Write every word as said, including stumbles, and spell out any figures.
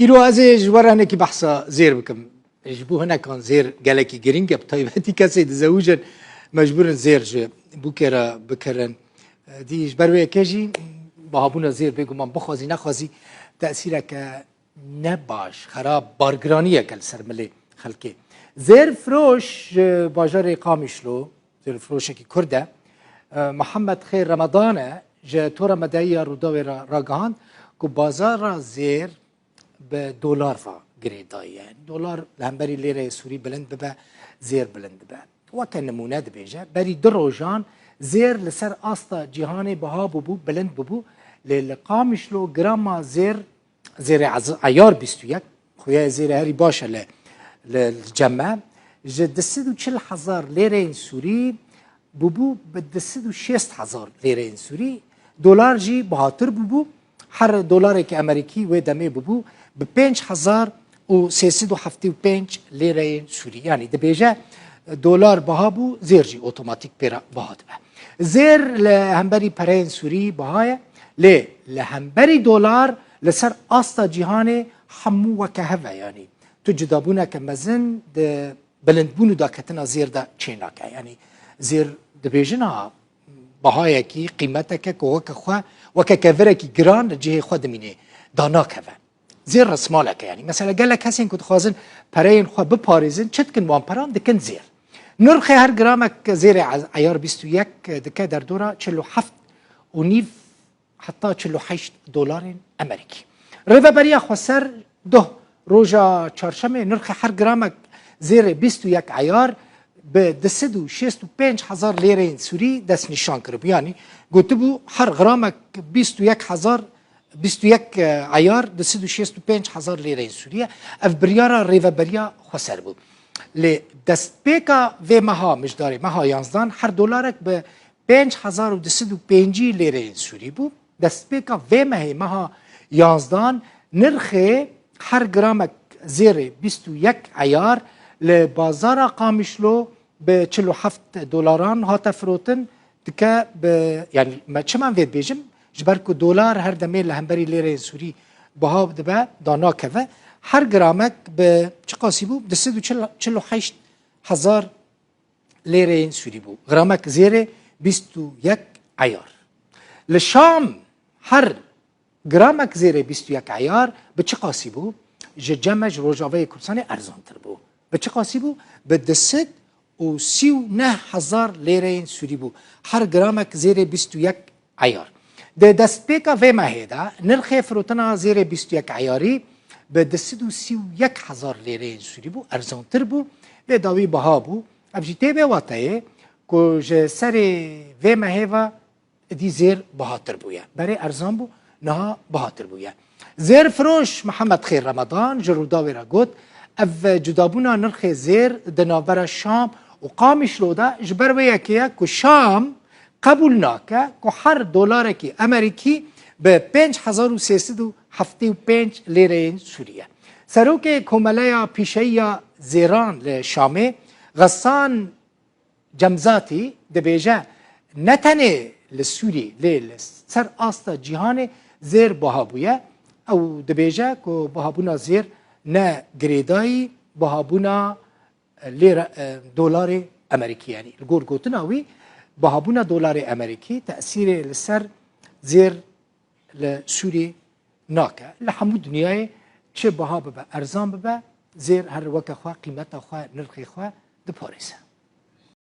Îro ez ê ji we re hinekî behsa zêr bikim. Ji bo hinekan zêr gelekî girîng e, bi taybetî kesê dizewicin mecbûr in zêr ji bûkê re bikirin. Dî ji ber wê yekê jî bihabûna zêr bêguman bixwazî nexwazî tesîreke ne baş, xerab, bargiraniyeke li ser milê xelkê. Zêr firoş ji bajarê Qamişlo, zêrfiroşekî Kurd e, e, Mihemed Xêr Remedan e, ji Tora Medayî ya Rûdawê re ragihand ku bazara zêr bi dolar ve girêdayî ye. Dolar li hemberî lêreyê Sûrî bilind bibe, zêr bilind dibe. Weke nimûne dibêje, berî du rojan zêr li ser asta cîhanê biha bûbû, bilind bûbû. Lê li Qamişlo grama zêr, zêrê ez-, eyar bîst û yek, xuya zêrê herî baş e li, li, li cem me, ji du sed û çil hezar lêreyên Sûrî bûbû bi du sed û şêst hezar lêreyên Sûrî. Dolar jî bihatir bûbû. Her dolarekî Amerîkî wê demê bûbû bi pênc hezar û sê sed û heftê û pênc lêreyên Sûrî. Yanî dibêje, dolar biha bû, zêr jî otomatîk pê re biha dibe. Zêr li hemberî pereyên Sûrî biha ye, lê li hemberî dolar li ser asta cîhanê hemû weke hev e. Yanî tu cudabûneke mezin di bilindbûn û daketina zêr de çênake. Yanî zêr dibêjin ha, bahayekî, qîmeteke ku weke xwe, weke kevirekî giran li cihê xwe dimîne, danakeve. Zêr resmalek e. Yanî mesela gelek kesên ku dixwazin pereyên xwe biparêzin, çi dikin, wan peran dikin zêr. Nirxê her gramek zêrê ez-, eyar bîst û yek dike derdora çil û heft û nîv heta çil û heşt dolarên Amerîkî. Rêveberiya Xweser doh roja çarşemê nirxê her gramek zêrê bîst û yek eyar bi du sed û şêst û pênc hezar lêreyên Sûrî destnîşan kiribû. Yanî gotibû her gramek bîst û yek hezar, bîst û yek eyar du sed û şêst û pênc hezar lêreyên Sûrî ye. Ev biryara Rêveberiya Xweser bû. Lê destpêka vê meha, mijdarê meha yanzdan, her dolarek bi pênc hezar û du sed û pêncî lêreyên Sûrî bû. Destpêka vê mehê, meha yanzdan, nirxê her gramek zêrê bîst û yek eyar li bazara Qamişlo bi çil û heft dolaran hate firotin, dike bi, yanî me çima vê dibêjim? Ji ber ku dolar her demê li hemberî lêreyên Sûrî biha dibe, danakeve. Her gramek bi çiqasî bû? Du sed û çil, çil û heşt hezar lêreyên Sûrî bû. Gramek zêrê bîst û yek eyar. Li Şam her gramek zêrê bîst û yek eyar bi çiqasî bû? Ji cem me, ji Rojavayê Kurdistanê erzantir bû. Bi çiqasî bû? Bi du sed û sî û neh hezar lêreyên Sûrî bû. Her gramek zêrê bîst û yek eyar. Di destpêka vê mehê de nirxê firotina zêrê bîst û yek eyarî bi du sed û sî û yek hezar lêreyên Sûrî bû, erzantir bû, lê dawî biha bû. Ev jî tê vê wateyê ku ji serê vê mehê ve êdî zêr bihatir bûye. Berê erzan bû, niha bihatir bûye. Zêrfiroş Mihemed Xêr Remedan ji Rûdawê re got, ev cudabûna nirxê zêr di navbera Şam û Qamişlo de ji ber wê yekê ye ku Şam qebûl nake ku her dolarekî Amerîkî bi pênc hezar û sê sed û heftê û pênc lêreyên Sûrî ye. Serokê Komeleya Pîşeyî ya Zêran li Şamê, Xesan Cemzatî, dibêje, ne tenê li Sûrî, lê li ser asta cîhanê zêr biha bûye. Ew dibêje ku bihabûna zêr ne girêdayî bihabûna lêre, e, dolarê Amerîkî, yanî li gor gotina wî, bihabûna dolarê Amerîkî tesîrê li ser zêr li Sûrî nake. Li hemû dinyayê çi biha bibe, erzan bibe, zêr her weke xwe, qîmeta xwe, nirxê xwe diparêze.